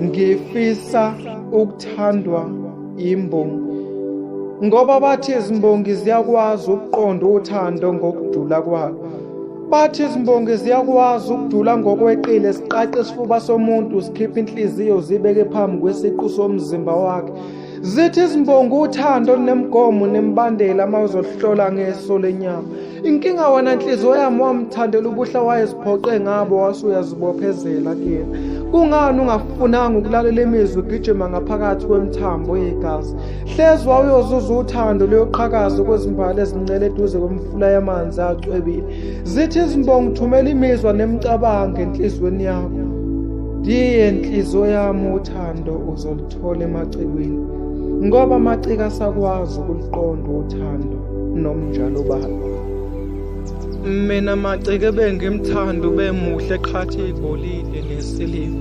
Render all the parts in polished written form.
Ngifisa ukuthandwa imbongi, ngoba bathi izimbongi ziyakwazi ukuqonda uthando ngokujula kwalo. Bathi izimbongi ziyakwazi ukujula ngokweqile, siqaqe isifuba somuntu, sikhiphe inhliziyo, zibeke phambi kwesiqu somzimba wakhe. Zithi izimbongi uthando olunemgomo nemibandela uma uzohlola ngeso lenyama. Inkinga wena nhliziyo yami wamthandela ubuhla wayeziphoqe ngabo wase uyazibophezela kuyena. Kungani ungafunanga ukulalela imizwa igijima ngaphakathi kwemithambo yegazi? Hlezi wawuyozuza uthando luyoqhakaza kwezimbali ezincele eduze kwemifula yamanzi acwebile. Zithi izimbongi thumela imizwa nemicabango enhliziyweni yakho. Diye nhliziyo yami uthando uzoluthola emacikweni, ngoba amaciko asakwazi ukuliqonda uthando nomnjalo balo. Mina macike bengimthanda ubemuhle qhathi igolide nesiliva.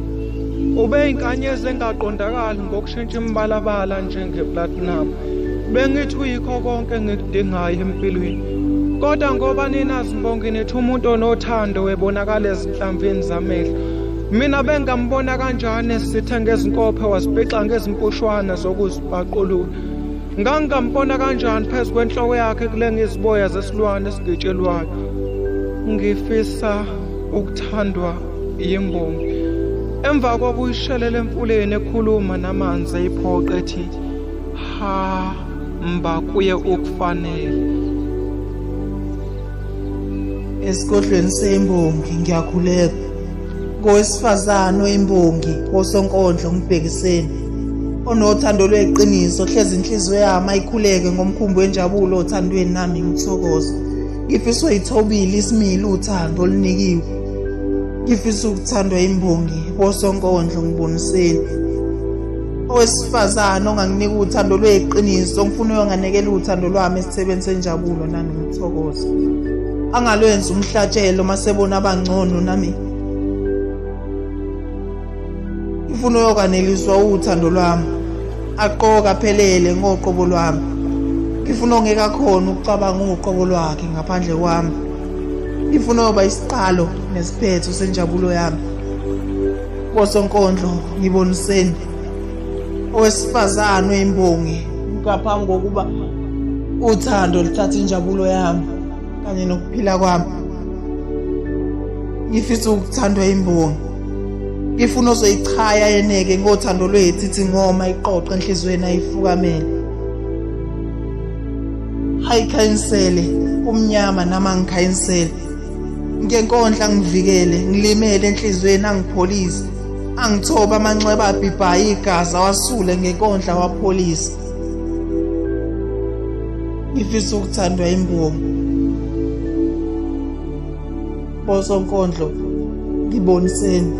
Ubeyinkanyezi engaqondakali ngokushintsha imibalabala njenge-platinum. Bengithi uyikho konke engikudingayo empilweni. Kodwa ngoba nina zimbongi nithi umuntu onothando webonakala ezinhlamvini zamehlo. Mina bengambona kanjani esithe ngezinkophe wazibhixa ngezimpushwana zokuzibhaqulula. Ngangingambona kanjani phezu kwenhloko yakhe kulenga iziboya zesilwane esigitshelwayo. Ngifisa ukuthandwa yimbongi. Emva kokuyishelela emfuleni ekhuluma namanzi eyiphoqe ethi hamba kuye ukufanele. Esigodlweni sembongi ngiyakhuleka kowesifazane oyimbongi wosonkondlo ngibhekiseni onothando lweqiniso, hlezi inhliziyo yami ayikhuleke ngomkhumbi wenjabulo othandweni nami ngithokoze. Ngifisa uyithobile isimilo uthando olunikiwe, ngifisa ukuthandwa imbongi wosonkondlo ngiboniseni. Owesifazane onganginika uthando lweqiniso, ngifuna uyonganekela uthando lwami esithebeni senjabulo nami ngithokoze. Angalwenza umhlatshelo masebona abangcono nami ngifuna uyokwaneliswa uthando lwami, aqoka aphelele ngoqobo lwami. Ngifuna ongeke akhona ukucabanga uqobo lwakhe ngaphandle kwami. Ngifuna uyoba isiqalo nesiphetho senjabulo yami. Bosonkondlo ngiboniseni owesifazane oyimbongi ngaphambi kokuba uthando luthathe injabulo yami kanye nokuphila kwami. Ngifisa ukuthandwa imbongi, ngifuna ozoyichaya yeneke ngothando lwethu, ithi ngoma iqoqe enhliziyweni ayifukamele. Hayikhanyisele kumnyama nama ngikhanyisele ngenkondla, ngivikele ngilimele enhliziyweni, angipholise angithoba amanxeba abhibhayo igazi awasule ngenkondla wapholisa. Ngifisa ukuthandwa imbongi bosonkondlo ngiboniseni.